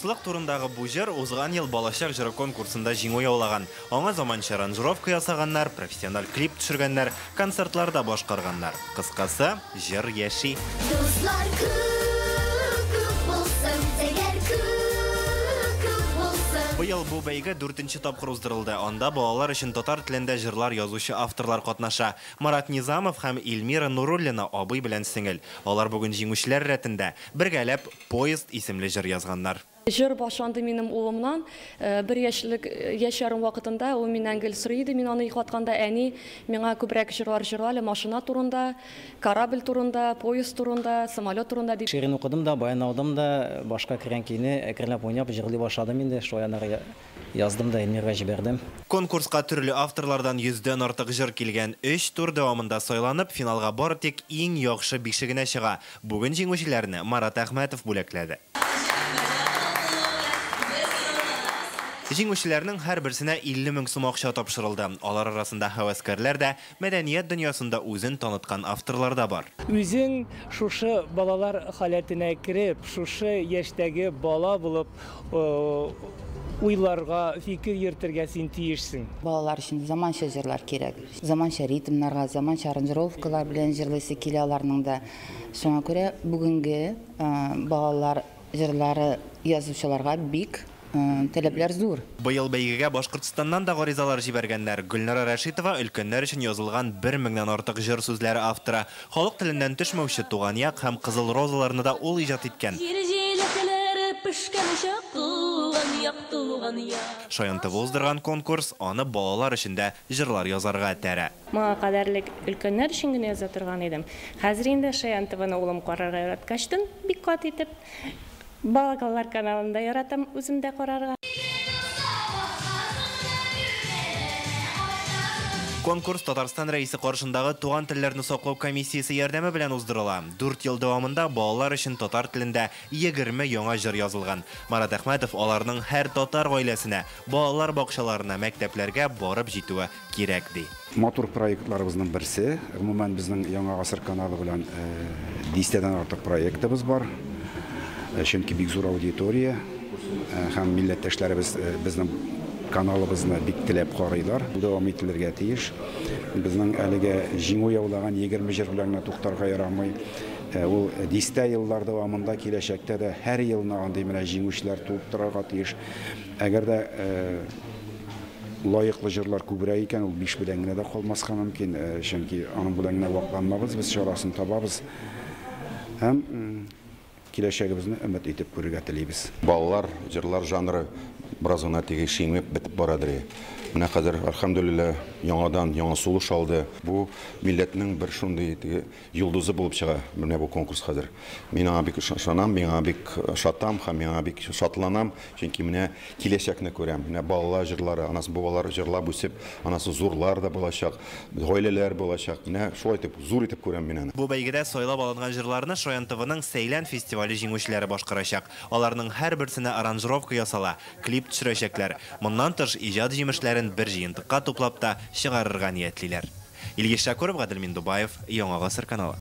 Дуслык турындагы бу җыр узган ел Балачак җыры конкурсында җиңү яулаган. Аңа заманча аранжировка ясаганнар, профессиональ клип төшергәннәр, концертларда башкарганнар. Кыскасы, җыр яши. Дуслар күп, күп булсын, зәңгәр күк, күк булсын. Быел бу бәйге дүртенче тапкыр уздырылды. Анда балалар өчен татар телендә җырлар язучы авторлар катнаша. Марат Низамов һәм Эльмира Нуруллина абый белән сеңел. Алар бүген җиңүчеләр рәтендә. Бергәләп Поезд исемле җыр язганнар. Җыр башланды минем улымнан. Бер яшьлек, яшь ярым вакытында ул миннән гел сорый иде, мин аны йоклатканда, әни, миңа күбрәк җырлар җырла әле, машина турында, корабль турында, поезд турында, самолет турында, дип. Шигырен укыдым да, баян алдым да, башка кергән көйне әкренләп уйнап җырлый башладым инде, шулай аннары Яздым да Эльмирга җибәрдем. Конкурска төрле авторлардан йөздән артык җыр килгән. Өч тур дәвамында сайланып, финалга бары тик иң яхшы бише генә чыга. Бүген җиңүчеләрне Марат Әхмәтов бүләкләде. Җиңүчеләрнең һәрберсенә 50 мең сум акча тапшырылды. Алар арасында һәвәскәрләр дә, мәдәният дөньясында үзен таныткан авторлар да бар. Үзең шушы балалар халәтенә кереп, шушы яшьтәге бала булып Уйларга, фикер йөртергә син тиешсең. Балалар өчен заманча җырлар кирәк. Заманча ритмнарга, заманча аранжировкалар белән җырлыйсы килә аларның да. Шуңа күрә бүгенге балалар җырлары язучыларга бик таләпләр зур. Быел бәйгегә Башкортстаннан да гаризалар җибәргәннәр. Гөлнара Рәшитова өлкәннәр өчен язылган бер меңнән артык җыр сүзләре авторы. Халык теленнән төшмәүче Туган як һәм Кызыл розаларны да ул иҗат иткән. Җир җиләкләре пешкән чак, туган як, туган як. Шаян ТВ уздырган конкурс аны балалар өчен дә җырлар язарга этәрә. Моңа кадәрлек өлкәннәр өчен генә яза торган идем. Хәзер инде Шаян ТВны улым карарга яраткачтын, бик каты итеп. Балакалар каналын да яратам үзем дә карарга. Конкурс Татарстан Рәисе каршындагы Туган телләрне саклау комиссиясе ярдәме белән уздырыла. Дүрт ел дәвамында балалар өчен татар телендә 20 яңа җыр язылган. Марат Әхмәтов аларның һәр татар гаиләсенә, балалар бакчаларына, мәктәпләргә барып җитүе кирәк, ди. Матур проектларыбызның берсе. Гомумән, безнең Яңа гасыр каналы белән дистәдән артык проектыбыз бар. Чөнки бик зур аудитория һәм милләттәшләребез безнең каналыбызны бик теләп карыйлар. Дәвам ителергә тиеш. Безнең әлегә җиңү яулаган 20 җыр белән генә туктарга ярамый. Ул дистә еллар дәвамында киләчәктә дә һәр елны андый менә җиңүчеләр туып торырга тиеш. Әгәр дә Лаеклы җырлар күбрәк икән, ул биш белән генә дә калмаска мөмкин, чөнки аның белән генә вакланмабыз, без чарасын табабыз һәм киләчәгебезне өмет итеп күрергә телибез. Балалар җырлар жанры бераз гына теге шиңеп бетеп барадыр. Менә хәзер, әлхәмдүлилләһ, яңадан яңа сулыш алды. Бу милләтнең бер шундый теге Йолдызы булып чыга менә бу конкурс хәзер. Мин аңа бик ышанам, мин аңа бик ошатам һәм мин аңа бик шатланам, чөнки менә киләчәкне күрәм. Менә балалар җырлары, анасы бабалар җырлап үсеп, анасы зурлар да булачак, гаиләләр булачак. Менә шулай итеп, зур итеп күрәм мин аны. Бу бәйгедә сайлап алынган җырларны Шаян ТВның Сәйлән фестивале җиңүчеләре башкарачак. Аларның һәрберсенә аранжировка ясала, клип төшерәчәкләр. Моннан тыш, иҗат җимешләрен бер җыентыкка туплап та чыгарырга ниятлиләр. Илгиз Шәкүров, Гадел Миндубаев, Яңа Гасыр каналы.